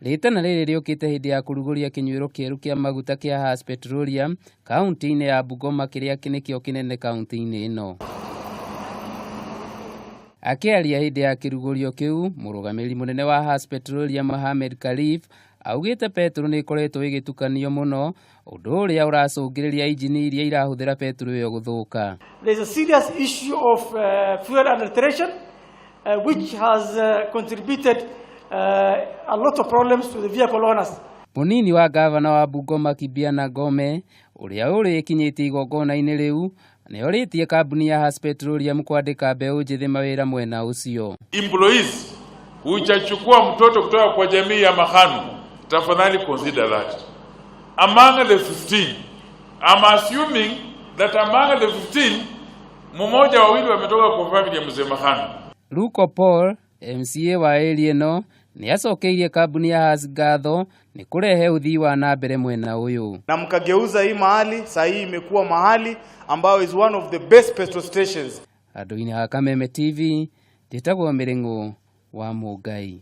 Rĩtana rĩrĩ rĩũkĩte hĩndĩ ya kũrugũria kĩnyuĩro kĩerũ kĩa maguta kĩa Hass Petroleum kaunti-inĩ ya Bungoma, kĩrĩa nĩkĩo kĩnene kaunti-inĩ ĩno. Akĩaria hĩndĩ ya kĩrugũrio kĩu, mũrũgamĩrĩri mũnene wa Hass Petroleum Mohamed Khalif augĩte petro nĩ ĩkoretwo ĩgĩtukanio mũno, ũndũ ũrĩa ũracũngĩrĩria injini iria irahũthĩra petro ĩyo gũthũka. There is a serious issue of fuel adulteration, which has contributed a lot of problems to the vehicle owners. Mũnini wa gavana wa Bungoma Kibiana Ngome, ũrĩa ũrĩkinyĩtie igongona-inĩ rĩu, nĩ orĩtie kambuni ya Hass Petroleum kwandĩka mbeũ njĩthĩ mawĩra mwena ũcio. Employees, hujachukua mtoto kutoka kwa jamii ya Mahanu, tafadhali consider that. Among the 15, I'm assuming that among the 15, mmoja wawili wametoka kwa family ya mzee Mahanu. Luko Paul, MCA wa area ĩno, nĩ acokeirie kambuni ya Hass ngatho nĩ kũrehe ũthii wa na mbere mwena ũyũ. Na mkageuza hii mahali, saa hii imekuwa mahali ambayo is one of the best petrol stations. Handũ-inĩ ha Kameme TV, njĩtagwo Mĩrĩng'ũ wa Mũngai.